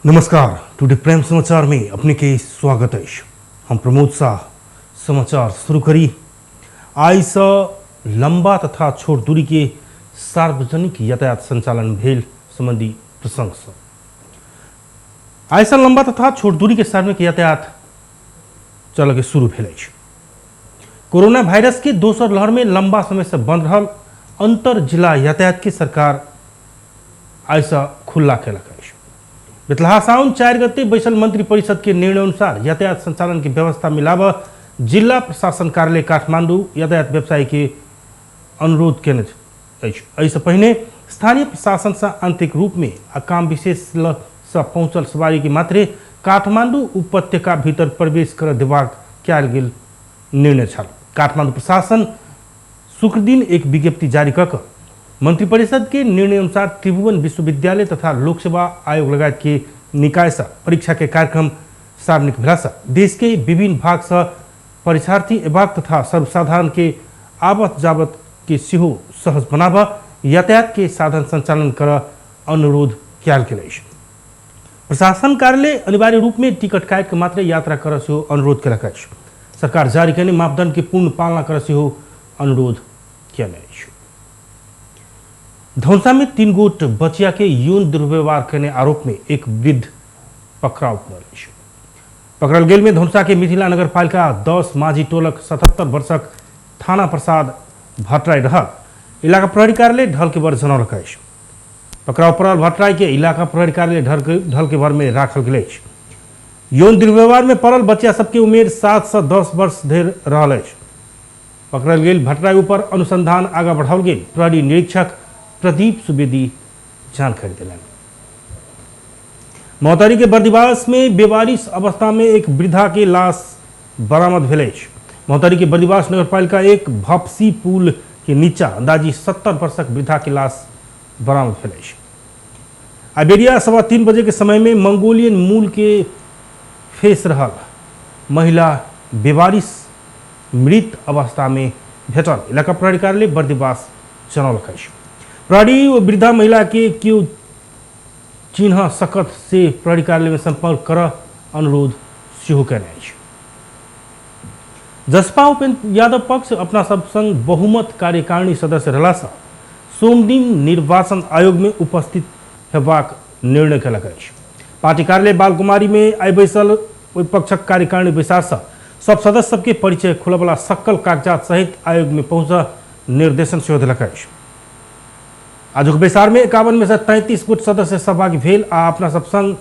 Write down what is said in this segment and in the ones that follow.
नमस्कार, टुडे प्रेम समाचार में अपने के स्वागत है। हम प्रमोद शाह। समाचार शुरू करी। आइ से लंबा तथा छोट दूरी के सार्वजनिक यातायात संचालन भेल संबंधी प्रसंग से आइ से लंबा तथा छोट दूरी के सार्वजनिक यातायात चल के शुरू भेल अछि। कोरोना वायरस के दोसर लहर में लंबा समय से बंद रहल अंतर जिला यातायात के सरकार आइ से खुला केलक अछि। बितलाहा साउन 4 गते बैसल मंत्री परिषद के निर्णय अनुसार यातायात संचालन की व्यवस्था मिलाब जिला प्रशासन कार्यालय काठमांडू यातायात व्यवसायी के अनुरोध केने अछि। एहिसँ पहिने स्थानीय प्रशासन से आंतरिक रूप में आ काम विशेष से पहुंचल सवारी के मात्रे काठमांडू उपत्यका भीतर प्रवेश कर देबाक कयल गेल निर्णय छल। काठमांडू प्रशासन शुक्रदिन एक विज्ञप्ति जारी कऽ कऽ मंत्रिपरिषद के निर्णय अनुसार त्रिभुवन विश्वविद्यालय तथा लोक सेवा आयोग लगायत के निकाय से परीक्षा के कार्यक्रम सार्वजनिक भेला से देश के विभिन्न भाग से परीक्षार्थी एबाक तथा सर्वसाधारण के आवत जावत के सेहो सहज बनाब यातायात के साधन संचालन कर अनुरोध कयल गेल अछि। प्रशासन कार्यालय अनिवार्य रूप में टिकट काटि के मात्र यात्रा कर सेहो अनुरोध केलक अछि। सरकार जारी केने मापदंड के पूर्ण पालना कर सेहो अनुरोध केने अछि। धौंसा में 3 गोट बचिया के यौन दुर्व्यवहार करने आरोप में एक वृद्ध पकड़ाव पड़ल अछि। पकड़ल गेल में धौंसा के मिथिला नगर पालिका 10 माझी टोलक 77 वर्षक थाना प्रसाद भट्टराई रहल इलाका प्रहरी कार्यालय ढलकेबर जनौलक अछि। पकड़ाव पड़ल भट्टराई के इलाका प्रहरी कार्यालय ढलकेबर में राखल गेल अछि। यौन दुर्व्यवहार में पड़ल बच्चा सबके उमेर 7 से 10 वर्ष धरि रहल अछि। पकड़ल गेल भट्टराई ऊपर अनुसंधान आगा बढ़ाओल गेल प्रहरी निरीक्षक प्रदीप सुवेदी जानकारी दिलनि। महोत्तरी के बर्दिवास में बेवारिश अवस्था में एक वृद्धा के लाश बरामद भेल अछि। महोत्तरी के बर्दिवास नगरपालिका एक भपसी पुल के नीचा अंदाजी 70 वर्षक वृद्धा के लाश बरामद भेल अछि। आइबेरिया 3:15 बजे के समय में मंगोलियन मूल के फेस रहल महिला बेवारिश मृत अवस्था में भेटल इलाका प्रहरी कार्यालय बर्दिवास जनौलक अछि। प्रहरी ओ वृद्धा महिला के केओ चिन्ह सकत से प्रहरी कार्यालय में संपर्क कर अनुरोध सेहो केने अछि। जसपा उपेन्द्र यादव पक्ष अपना सब संग बहुमत कार्यकारिणी सदस्य रहला से सोमदिन निर्वाचन आयोग में उपस्थित हेबाक निर्णय केलक अछि। पार्टी कार्यालय बालकुमारी में आइ बैसल ओहि पक्षक कार्यकारिणी बैसार से सब सदस्य सबके परिचय खोलऽवला सकल कागजात सहित आयोग में पहुँच निर्देशन सेहो देलक अछि। आजुक बैसार में 51 में से 33 गोट सदस्य सहभागी भेल आ अपना सब संग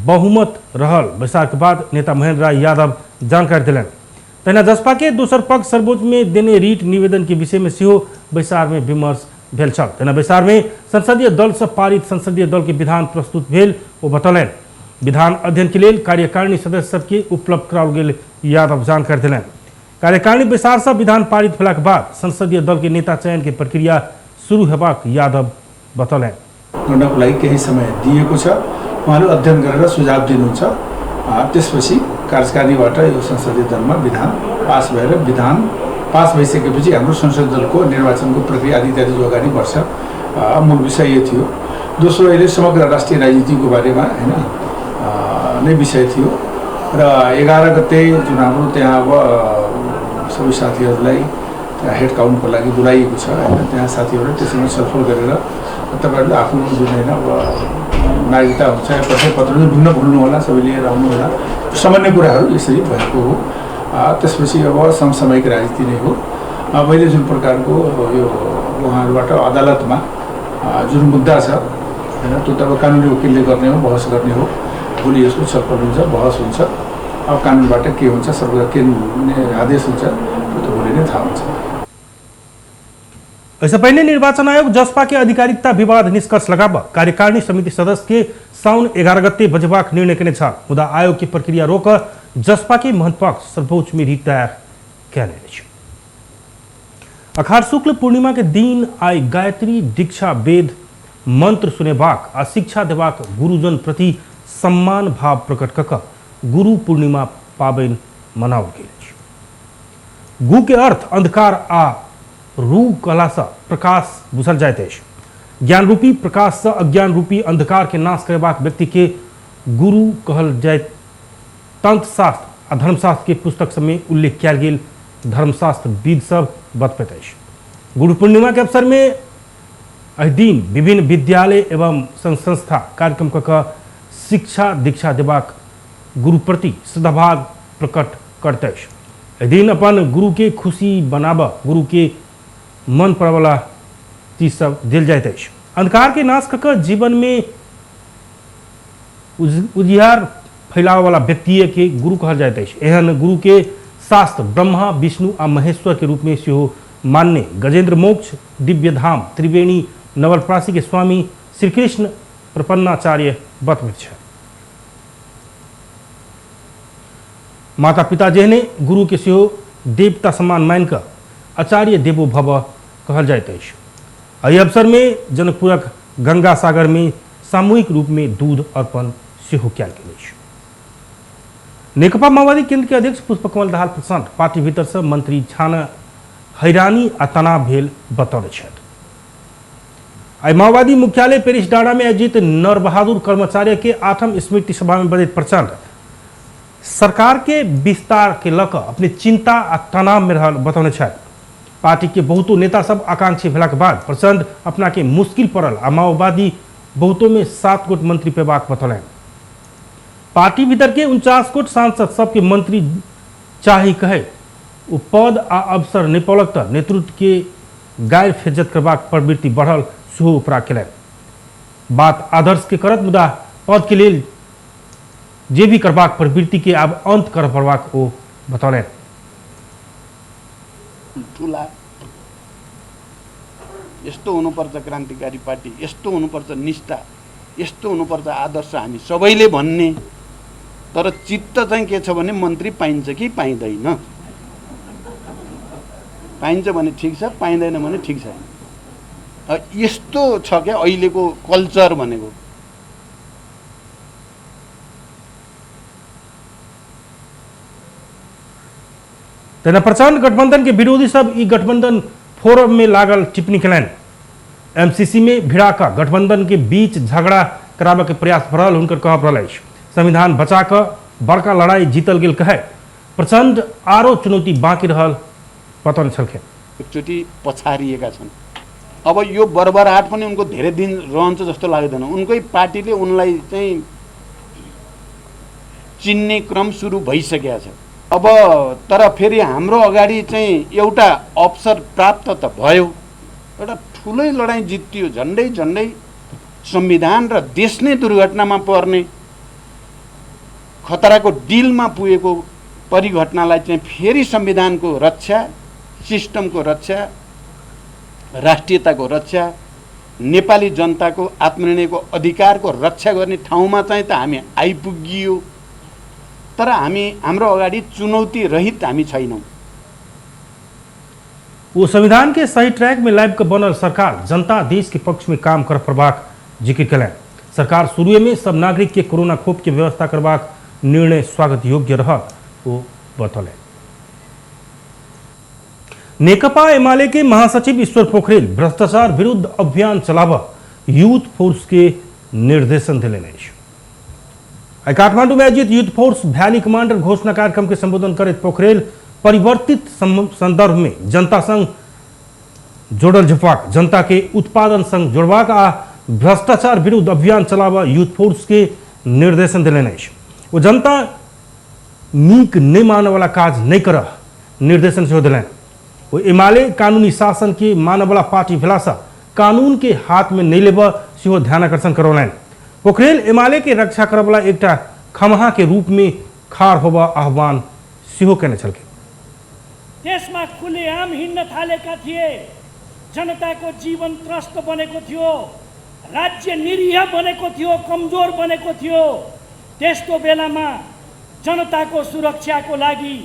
बहुमत रहल बैसार के बाद नेता महेंद्र राय यादव जानकारी दिलनि। तहिना जसपा के दोसर पक्ष सर्वोच्च में देने रीट निवेदन के विषय में सेहो बैसार में विमर्श भेल छल। तहिना बैसार में संसदीय दल से पारित संसदीय दल के विधान प्रस्तुत भेल ओ बतौलनि। विधान अध्ययन के लेल कार्यकारिणी सदस्य सबके उपलब्ध कराओल गेल यादव जानकारी दिलनि। कार्यकारिणी बैसार से विधान पारित भेलाक बाद संसदीय दल के नेता चयन के प्रक्रिया शुरू हेबाक यादव बतौलनि। गर्नको लागि केही समय दिएको छ, उहाँले अध्ययन गरेर सुझाव दिनुहुन्छ। त्यसपछि कार्यकारिणीबाट यो संसदीय दलमा विधान पास भएर विधान पास भइसकेपछि हाम्रो संसदीय दलको निर्वाचनको प्रक्रिया आदि इत्यादि जो अगाडि बढ्छ। मूल विषय यो थियो। दोस्रो अहिले समग्र राष्ट्रिय राजनीतिको बारेमा हैन नै विषय थियो र 11 गते जुन हाम्रो त्यहाँ अब सबै साथीहरूलाई त्यहाँ हेड काउन्टको लागि बोलाइएको छ हैन, त्यहाँ साथीहरूले त्यसमा छलफल गरेर तपाईहरुले आफ्नो जुन हैन अब नागरिकता हुन्छ या परिचय पत्र पनि नभुल्नु होला, सबै लिएर आउनु होला, सामान्य कुराहरू यसरी भएको हो। त्यसपछि अब समसामयिक राजनीति नै हो। मैले जुन प्रकारको यो उहाँहरूबाट अदालतमा जुन मुद्दा छ हैन त्यो त अब कानुनी वकिलले गर्ने हो, बहस गर्ने हो। भोलि यसको छलफल हुन्छ, बहस हुन्छ, अब कानुनबाट के हुन्छ, सर्वोच्च के आदेश हुन्छ त्यो त भोलि नै थाहा हुन्छ। ऐसे पहले निर्वाचन आयोग जसपा के आधिकारिकता विवाद निष्कर्ष लगाब कार्यकारिणी समिति सदस्य के साउन 11 गते बजेबाक निर्णय केने छल। मुदा आयोग की प्रक्रिया रोक जसपा के महंत पक्ष सर्वोच्च में रिट दायर केने अछि। अखाड़ शुक्ल पूर्णिमा के दिन आई गायत्री दीक्षा वेद मंत्र सुनेबाक आ शिक्षा देबाक गुरुजन प्रति सम्मान भाव प्रकट कऽ गुरु पूर्णिमा पाबनि मनाओल गेल अछि। गु के अर्थ अंधकार आ रू कला से प्रकाश बुझल जाइत अछि। ज्ञान रूपी प्रकाश से अज्ञान रूपी अंधकार के नाश करबाक व्यक्ति के गुरु कहल जाइत तंत्रशास्त्र आ धर्मशास्त्र के पुस्तक सब में उल्लेख कयल गेल धर्मशास्त्र विद सब बतबैत अछि। गुरु पूर्णिमा के अवसर में एहि दिन विभिन्न विद्यालय एवं संस्था कार्यक्रम कऽ शिक्षा दीक्षा देबाक गुरु प्रति सद्भाव प्रकट करैत अछि। एहि दिन अपन गुरु के खुशी बनाबऽ, गुरु के मन पड़वला चीज सब देल जाइत अछि। अंधकार के नाश कऽ जीवन में उजियार फैलावे वाला व्यक्ति के गुरु कहल जाइत अछि। एहन गुरु के शास्त्र ब्रह्मा, विष्णु आ महेश्वर के रूप में सेहो मान्य गजेंद्र मोक्ष दिव्य धाम त्रिवेणी नवलप्रासी के स्वामी श्री कृष्ण प्रपन्नाचार्य बतबैत छथि। माता पिता जेहने गुरु के सेहो देवता समान मान कऽ आचार्य देवो भव कहल जाइत अछि। एहि अवसर में जनकपुरक गंगा सागर में सामूहिक रूप में दूध अर्पण सेहो कयल गेल अछि। नेकपा माओवादी केंद्र के अध्यक्ष पुष्पकमल दाहाल प्रचण्ड पार्टी भीतर से मंत्री छान हैरानी आ तनाव भेल बतौने छथि। आइ माओवादी मुख्यालय पेरिस डाँडा में आयोजित नरबहादुर कर्मचारी के 8म स्मृति सभा में बजैत प्रचण्ड सरकार के विस्तार के लऽ कऽ अपने चिंता आ तनाव में रहल बतौने छथि। पार्टी के बहुतो नेता सब आकांक्षी भेलाक बाद प्रचण्ड अपना के मुश्किल पड़ल आ माओवादी बहुतो में 7 गोट मंत्री पेबाक बतौलनि। पार्टी भीतर के 49 गोट सांसद सबके मंत्री चाही कहे ओ पद आ अवसर नहि पौलक तऽ नेतृत्व के गारि फेज्जत करबाक प्रवृत्ति बढ़ल सेहो उपरा केलनि। बात आदर्श के करत मुदा पद के लेल जे भी करबाक प्रवृत्ति के आब अंत कर पड़बाक ओ बतौलनि। ठुला यस्तो हुनुपर्छ क्रान्तिकारी पार्टी, यस्तो हुनुपर्छ निष्ठा, यस्तो हुनुपर्छ आदर्श हामी सबैले भन्ने, तर चित्त चाहिँ के छ भने मन्त्री पाइन्छ कि पाइँदैन, पाइन्छ भने ठिक छ, पाइँदैन भने ठिक छैन। यस्तो छ क्या अहिलेको कल्चर भनेको। तेना प्रचण्ड गठबंधन के विरोधी सब ई गठबंधन फोरम में लागल टिप्पणी केलनि। एमसीसी में भिड़ा कऽ गठबंधन के बीच झगड़ा कराबऽ के प्रयास भऽ रहल हुनकर कहब रहल अछि। संविधान बचा कऽ बड़का लड़ाई जीतल गेल कहे प्रचण्ड आरो चुनौती बाँकी रहल बतौने छलखिन। एकचोटि पछारिएका छन्। अब यो बरबराहट पनि उनको धेरै दिन रहन्छ जस्तो लाग्दैन। उनकै पार्टीले उनलाई चाहिँ चिन्ने क्रम सुरु भइसकेको छ। अब तर फेरि हाम्रो अगाडि चाहिँ एउटा अवसर प्राप्त त भयो, एउटा ठुलै लडाइँ जितियो, झन्डै झन्डै संविधान र देश नै दुर्घटनामा पर्ने खतराको डिलमा पुगेको परिघटनालाई चाहिँ फेरि संविधानको रक्षा, सिस्टमको रक्षा, राष्ट्रियताको रक्षा, नेपाली जनताको आत्मनिर्णयको अधिकारको रक्षा गर्ने ठाउँमा चाहिँ त हामी आइपुगियो। तर हामी हाम्रो अगाडि चुनौती रहित हामी छैनौँ। वो संविधान के सही ट्रैक में लाइव के बनल सरकार जनता देश के पक्ष में काम कर पड़बाक जिक्र कयलनि। सरकार शुरुए में सब नागरिक के कोरोना खोप के व्यवस्था करबाक निर्णय स्वागत योग्य रहल वो बतौलनि। नेकपा एमाले के महासचिव ईश्वर पोखरेल भ्रष्टाचार विरुद्ध अभियान चलाबऽ यूथ फोर्स के निर्देशन देलनि अछि। आइ काठमांडू में आयोजित यूथ फोर्स भ्याली कमांडर घोषणा कार्यक्रम के संबोधन करैत पोखरेल परिवर्तित संदर्भ में जनता संग जोड़ल जेबाक, जनता के उत्पादन संग जोड़बाक आ भ्रष्टाचार विरुद्ध अभियान चलाबऽ यूथ फोर्स के निर्देशन देलनि अछि। ओ जनता नीक नहि मानयवला काज नहि करऽ निर्देशन सेहो देलनि। ओ एमाले कानूनी शासन के मानयवला पार्टी भेलासँ कानून के हाथ में नहि लेबऽ सेहो ध्यानाकर्षण करौलनि। पोखरेल एमाले के रक्षा करऽवला एकटा खमहा के रूप में खाड़ होबऽ आह्वान सेहो केने छलखिन। देशमा खुलेआम हिँड्न थालेका थिए, जनताको जीवन त्रस्त बनेको थियो, राज्य निरीह बनेको थियो, कमजोर बनेको थियो। त्यस्तो बेलामा जनताको सुरक्षाको लागि,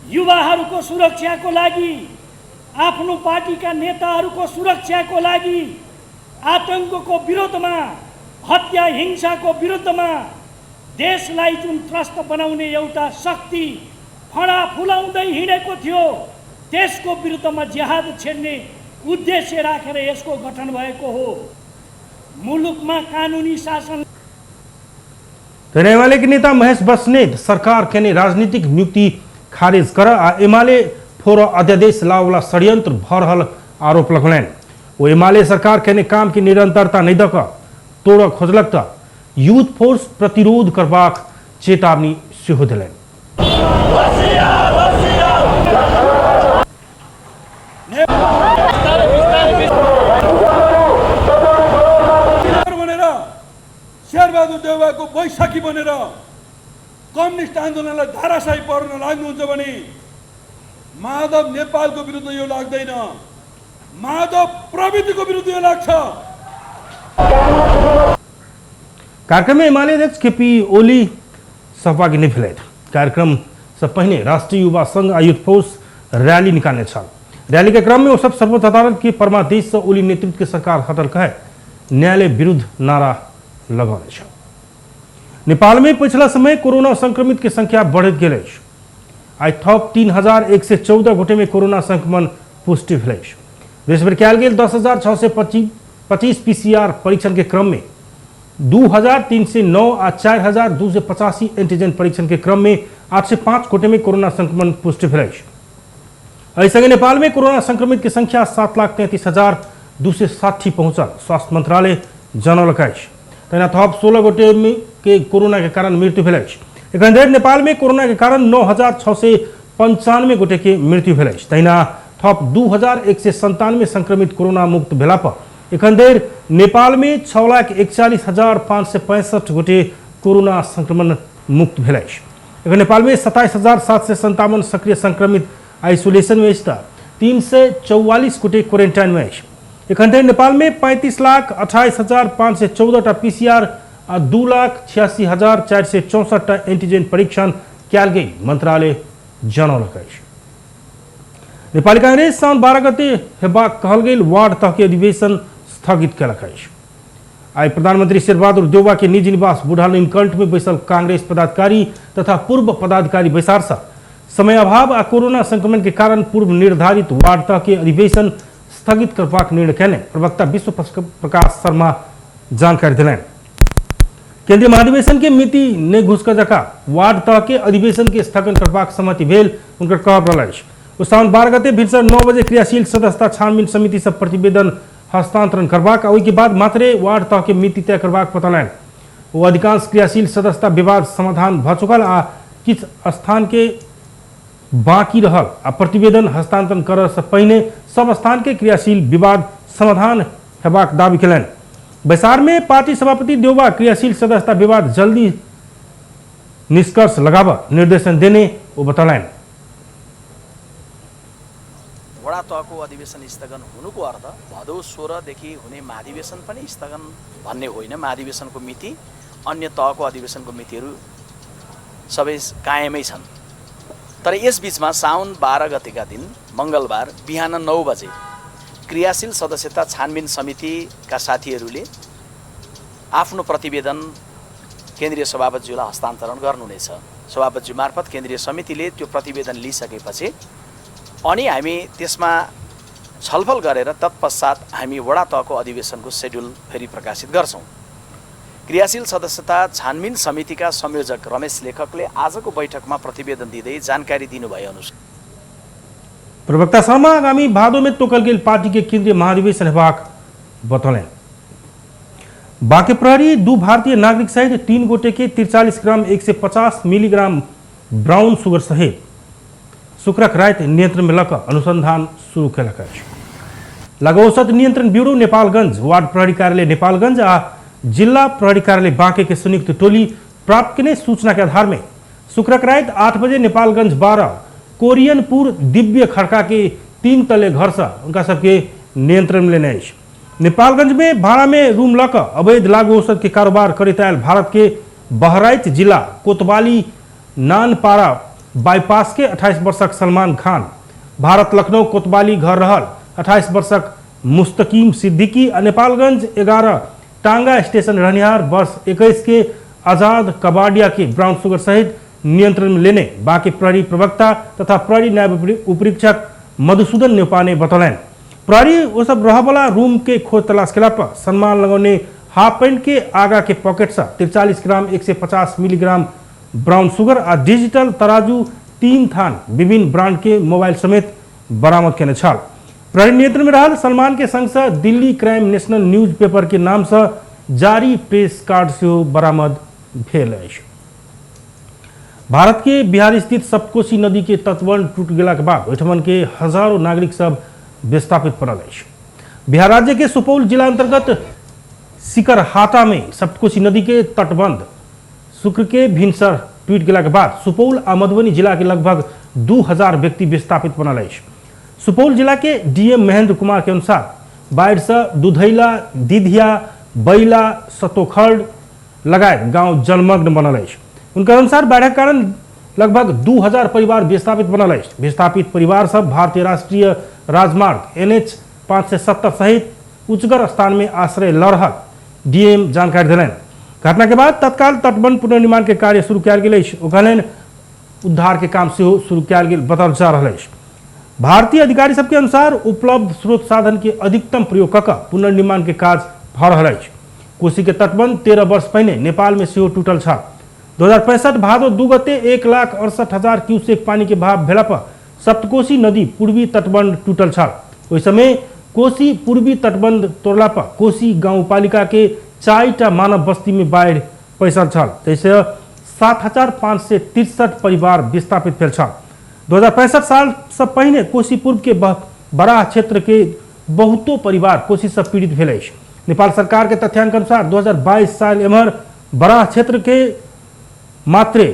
युवाहरूको सुरक्षाको लागि, आफ्नो पार्टीका नेताहरूको सुरक्षाको लागि, आतङ्कको विरुद्धमा, हत्या हिंसाको विरुद्धमा देशलाई जुन त्रस्त बनाउने एउटा शक्ति फडा फुलाउँदै हिँडेको थियो, त्यसको विरुद्धमा जिहाद छेड्ने उद्देश्य राखेर यसको गठन भएको हो। मुलुकमा कानुनी शासन। तहिना एमाले के नेता महेश बस्नेत सरकार केने राजनीतिक नियुक्ति खारिज कर आ एमाले फोर अध्यादेश लावला षड्यंत्र भ रहल आरोप लगौलनि। ओ एमाले सरकार केने काम के निरंतरता नहि दऽ कऽ तोड़ऽ खोजलक तऽ यूथ फोर्स प्रतिरोध करबाक चेतावनी सेहो देलनि। शेरबहादुर देउवाको बैशाखी बनेर कम्युनिस्ट आन्दोलनलाई धाराशाही पार्न लाग्नुहुन्छ भने माधव नेपालको विरुद्ध यो लाग्दैन, माधव प्रविधिको विरुद्ध यो लाग्छ। कार्यक्रम में एमाले अध्यक्ष केपी ओली सहभागी नहि भेलथि। कार्यक्रम से पहिने राष्ट्रीय युवा संघ आ यूथ फोर्स रैली निकालने छल। रैली के क्रम में ओ सब सर्वोच्च अदालत के परमादेश से ओली नेतृत्व के सरकार हटल कहे न्यायालय विरुद्ध नारा लगौने छल। नेपाल में पिछला समय कोरोना संक्रमित के संख्या बढ़ैत गेल अछि। आइ थप 3114 गोटे में कोरोना संक्रमण पुष्टि भेल अछि। देशभरि कयल गेल 10,625 पीसीआर परीक्षण के क्रम में 2,309 आ 4,285 एंटीजन परीक्षण के क्रम में 805 गोटे में कोरोना संक्रमण पुष्टि भेल अछि। एहि संगे नेपाल में कोरोना संक्रमित के संख्या 7,33,260 पहुंचल स्वास्थ्य मंत्रालय जनौलक अछि। तहिना थप 16 गोटे में के कोरोना के कारण मृत्यु भेल अछि। एखन धरि नेपाल में कोरोना के कारण 9,695 गोटे के मृत्यु भेल अछि। तहिना थप 2,197 संक्रमित कोरोना मुक्त भेला पर एखन धरि नेपाल में 6,41,565 गोटे कोरोना संक्रमण मुक्त भेल अछि। एखन नेपाल में 27,757 सक्रिय संक्रमित आइसोलेशन में अछि तऽ 344 गोटे क्वारेंटाइन में अछि। एखन धरि नेपाल में 35,28,514 टा पीसीआर आ 2,86,464 टा एंटीजन परीक्षण कयल गेल मंत्रालय जनौलक अछि। नेपाली कांग्रेस साउन 12 गते हेबाक कहल गेल वार्ड तह के अधिवेशन स्थगित कयलक अछि। आइ प्रधानमंत्री शेरबहादुर देउवा के निजी निवास बुढ़ा नीलकंठ में बैसल कांग्रेस पदाधिकारी तथा पूर्व पदाधिकारी बैसार से समय अभाव आ कोरोना संक्रमण के कारण पूर्व निर्धारित वार्ड तह के अधिवेशन स्थगित करबाक निर्णय कयने प्रवक्ता विश्व प्रकाश शर्मा जानकारी देलनि। केंद्रीय महाधिवेशन के मिति नहि घुसकऽ जकाँ वार्ड तह के अधिवेशन के स्थगन करबाक सहमति भेल हुनकर कहब रहल अछि। ओ साउन 12 गते भिनसर 9 बजे क्रियाशील सदस्यता छानबीन समिति से प्रतिवेदन हस्तांतरण करबाक आ ओहिके बाद मात्रे वार्ड तह के मिति तय करबाक बतौलनि। ओ अधिकांश क्रियाशील सदस्यता विवाद समाधान भऽ चुकल आ किछु स्थान के बाकी रहल आ प्रतिवेदन हस्तांतरण करऽ से पहिने सब स्थान के क्रियाशील विवाद समाधान हेबाक दावी कयलनि। बैसार में पार्टी सभापति देउवा क्रियाशील सदस्यता विवाद जल्दी निष्कर्ष लगाबऽ निर्देशन देने ओ बतौलनि। वडा तहको अधिवेशन स्थगन हुनुको अर्थ भदौ 16 देखि हुने महाधिवेशन पनि स्थगन भन्ने होइन। महाधिवेशनको मिति अन्य तहको अधिवेशनको मितिहरू सबै कायमै छन्। तर यस बीचमा साउन 12 गतेका दिन मङ्गलबार बिहान 9 बजे क्रियाशील सदस्यता छानबिन समितिका साथीहरूले आफ्नो प्रतिवेदन केन्द्रीय सभापतिज्यूलाई हस्तान्तरण गर्नुहुनेछ। सभापतिज्यू मार्फत केन्द्रीय समितिले त्यो प्रतिवेदन लिइसकेपछि अनि हामी त्यसमा छलफल गरेर तत्पश्चात हामी वडा तहको अधिवेशनको सेड्युल फेरि प्रकाशित गर्छौँ। क्रियाशील सदस्यता छानबिन समितिका संयोजक रमेश लेखकले आजको बैठकमा प्रतिवेदन दिँदै जानकारी दिनुभए अनुसार प्रवक्ता शर्मा आगामी भादो में तोकल गेल पार्टी के केंद्रीय महाधिवेशन हेबाक बतौलनि। बांके प्रहरी 2 भारतीय नागरिक सहित 3 गोटे के 43 ग्राम 150 मिलीग्राम ब्राउन शुगर सहित शुक्रक राति नियंत्रण में लऽ अनुसंधान शुरू कयलक अछि। लागू औषध नियंत्रण ब्यूरो नेपालगंज वार्ड प्रहरी कार्यालय नेपालगंज आ जिला प्रहरी कार्यालय बांके के संयुक्त टोली प्राप्त केने सूचना के आधार में शुक्रक राति 8 बजे नेपालगंज 12 कोरियनपुर दिव्य खड़का के 3 तले घर से उनका सबके नियंत्रण में लेने अछि। नेपालगंज में भाड़ा में रूम लऽ कऽ अवैध लागू औषध के कारोबार करैत आयल भारत के बहराइच जिला कोतवाली नानपाड़ा बाईपास के 28 वर्षक सलमान खान, भारत लखनऊ कोतवाली घर रहल 28 वर्षक मुस्तकीम सिद्दीकी आ नेपालगंज 11 टांगा स्टेशन रहनिहार वर्ष 21 के आजाद कबाडिया के ब्राउन शुगर सहित नियंत्रण में लेने बाकी प्रहरी प्रवक्ता तथा प्रहरी नायब उपरीक्षक मधुसूदन नेपा ने बतौलनि। प्रहरी ओ सब रहवला रूम के खोज तलाश केला पर सम्मान लगौने हाफ पैंट के आगा के पॉकेट से 43 ग्राम 150 मिलीग्राम ब्राउन शुगर आ डिजिटल तराजू 3 थान विभिन्न ब्रांड के मोबाइल समेत बरामद केने छल। प्रहरी नियंत्रण में रहल सलमान के संग से Delhi crime national news paper के नाम से जारी प्रेस कार्ड सेहो बरामद भेल अछि। भारत के बिहार स्थित सप्तकोशी नदी के तटबंध टूट गेला के बाद ओहिठमन के हजारों नागरिक सब विस्थापित पड़ल अछि। बिहार राज्य के सुपौल जिला अंतर्गत सिकरहाटा में सप्तकोशी नदी के तटबंध शुक्र के भिनसर टूट गेला के बाद सुपौल आ मधुबनी जिला के लगभग 2000 व्यक्ति विस्थापित बनल अछि। सुपौल जिला के डीएम महेंद्र कुमार के अनुसार बाढ़ि से दुधैला, दिधिया, बैला, सतोखड़ लगायत गांव जलमग्न बनल अछि। उनकर अनुसार बाढ़िक कारण लगभग 2000 परिवार विस्थापित बनल अछि। विस्थापित परिवार सब भारतीय राष्ट्रीय राजमार्ग NH 570 सहित उच्चगर स्थान में आश्रय ल रहल डीएम जानकारी देलनि। घटना के बाद तत्काल तटबंध पुनर्निर्माण के कार्य शुरू कयल गेल अछि। ओ कहलनि उद्धार के काम सेहो शुरू कयल गेल बताओल जा रहल अछि। भारतीय अधिकारी सबके अनुसार उपलब्ध स्रोत साधन के अधिकतम प्रयोग कऽ पुनर्निर्माण के काज भऽ रहल अछि। कोसी के तटबंध 13 वर्ष पहिने नेपाल में सेहो टूटल छल। 2065 भादो 2 गते 1,68,000 क्यूसेक पानी के बहाव भेला पर सप्तकोशी नदी पूर्वी तटबंध टूटल छल। ओहि समय कोसी पूर्वी तटबंध तोड़ला पर कोसी गाउँपालिका के 4टा मानव बस्ती में बाढ़ि पैसल छल, जैसे 7,563 परिवार विस्थापित भेल छल। 2065 साल से पहिने कोसी पूर्व के बराह क्षेत्र के बहुतो परिवार कोसी से पीड़ित भेल अछि। नेपाल सरकार के तथ्यांक अनुसार 2022 साल एम्हर बराह क्षेत्र के मात्रे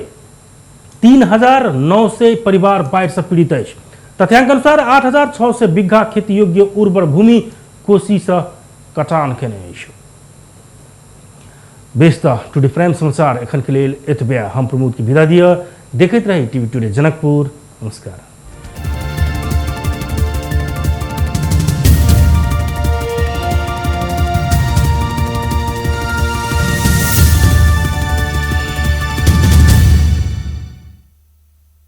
3,900 परिवार बाढ़ि से पीड़ित अछि। तथ्यांक अनुसार 8,600 बीघा खेती योग्य उर्वर भूमि कोसी से कटान केने अछि। बेस त टुडे प्राइम समाचार एखन के लेल एतबे। हम प्रमोद के विदा दिअ। देखैत रही टीवी टुडे जनकपुर। नमस्कार।